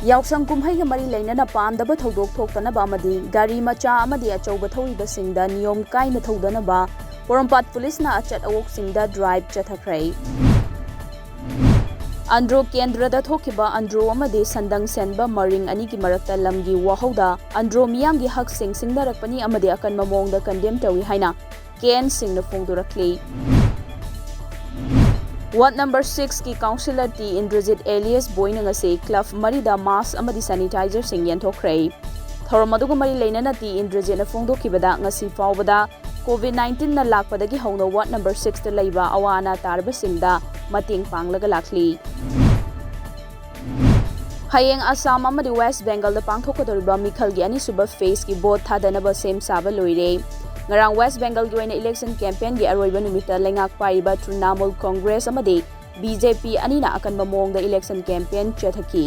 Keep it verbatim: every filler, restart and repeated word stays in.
ꯌꯥꯎꯁꯪ ꯀꯨꯝꯍꯩꯒ ꯃꯔꯤ ꯂꯩꯅꯅ ꯄꯥꯝꯗꯕ ꯊꯧꯗꯣꯛ ꯊꯣꯛꯇꯅꯕ ꯑꯃꯗꯤ ꯒꯥꯔꯤ ꯃꯆꯥ ꯑꯃꯗꯤ ꯑꯆꯧꯕ ꯊꯧꯔꯤꯕꯁꯤꯡꯗ ꯅꯤꯌꯣꯝ ꯀꯥꯏꯅ ꯊꯧꯗꯅꯕ ꯄꯣꯔꯣꯝꯄꯥꯠ ꯄꯨꯂꯤꯁꯅ ꯑꯆꯠ ꯑꯋꯣꯛꯁꯤꯡꯗ ꯗ꯭ꯔꯥꯏꯚ ꯆꯠꯊꯈ꯭ꯔꯦ꯫ ꯑꯟꯗ꯭ꯔꯣ ꯀꯦꯟꯗ꯭ꯔꯗ ꯊꯣꯛꯈꯤꯕ ꯑꯟꯗ꯭ꯔꯣ ꯑꯃꯗꯤ ꯁꯟꯗꯪ ꯁꯦꯟꯕ ꯃꯔꯤꯡ ꯑꯅꯤꯒꯤ ꯃꯔꯛꯇ ꯂꯝꯒꯤ ꯋꯥꯍꯧꯗ ꯑꯟꯗ꯭ꯔꯣ ꯃꯤꯌꯥꯝꯒꯤ ꯍꯛꯁꯤꯡ ꯁꯤꯡꯅꯔꯛꯄꯅꯤ ꯑꯃꯗꯤ ꯑꯀꯟꯕ ꯃꯑꯣꯡꯗ ꯀꯟꯗꯦꯝ ꯇꯧꯏ ꯍꯥꯏꯅ ꯀꯦ ꯑꯦꯟ ꯁꯤꯡꯅ ꯐꯣꯡꯗꯣꯔꯛꯂꯤ꯫ ꯋꯥꯔꯗ ꯅꯝꯕꯔ ꯁꯤꯛꯁꯀꯤ ꯀꯥꯎꯟꯁꯤꯂꯔ ꯇꯤ ꯏꯟꯗ꯭ꯔꯖꯤꯠ ꯑꯦꯂꯤꯌꯁ ꯕꯣꯏꯅ ꯉꯁꯤ ꯀ꯭ꯂꯕ ꯃꯔꯤꯗ ꯃꯥꯁꯛ ꯑꯃꯗꯤ ꯁꯦꯅꯤꯇꯥꯏꯖꯔꯁꯤꯡ ꯌꯦꯟꯊꯣꯛꯈ꯭ꯔꯦ꯫ ꯊꯧꯔꯝ ꯑꯗꯨꯒ ꯃꯔꯤ ꯂꯩꯅꯅ ꯇꯤ ꯏꯟꯗ꯭ꯔꯖꯤꯠꯅ ꯐꯣꯡꯗꯣꯛꯈꯤꯕꯗ ꯉꯁꯤ ꯐꯥꯎꯕꯗ ꯀꯣꯚꯤꯗ ꯅꯥꯏꯟꯇꯤꯟꯅ ꯂꯥꯛꯄꯗꯒꯤ ꯍꯧꯅ ꯋꯥꯔꯗ ꯅꯝꯕꯔ ꯁꯤꯛꯁꯇ ꯂꯩꯕ ꯑꯋꯥ ꯑꯅꯥ ꯇꯥꯔꯕꯁꯤꯡꯗ ꯃꯇꯦꯡ ꯄꯥꯡꯂꯒ ꯂꯥꯛꯂꯤ꯫ ꯍꯌꯦꯡ ꯑꯁꯥꯝ ꯑꯃꯗꯤ ꯋꯦꯁ ꯕꯦꯡꯒꯜꯗ ꯄꯥꯡꯊꯣꯛꯀꯗꯧꯔꯤꯕ ꯃꯤꯈꯜꯒꯤ ꯑꯅꯤꯁꯨꯕ ꯐꯦꯖꯀꯤ ꯚꯣꯠ ꯊꯥꯗꯅꯕ ꯁꯦꯝ ꯁꯥꯕ ꯂꯣꯏꯔꯦ꯫ ꯉꯔꯥꯡ ꯋꯦꯁ ꯕꯦꯡꯒꯜꯒꯤ ꯑꯣꯏꯅ ꯏꯂꯦꯛꯁꯟ ꯀꯦꯝꯄꯦꯟꯒꯤ ꯑꯔꯣꯏꯕ ꯅꯨꯃꯤꯠꯇ ꯂꯩꯉꯥꯛ ꯄꯥꯏꯔꯤꯕ ꯇ꯭ꯔꯤꯅꯥꯃꯨꯜ ꯀꯣꯡꯒ꯭ꯔꯦꯁ ꯑꯃꯗꯤ ꯕꯤ ꯖꯦ ꯄꯤ ꯑꯅꯤꯅ ꯑꯀꯟꯕ ꯃꯑꯣꯡꯗ ꯏꯂꯦꯛꯁꯟ ꯀꯦꯝꯄꯦꯟ ꯆꯠꯊꯈꯤ꯫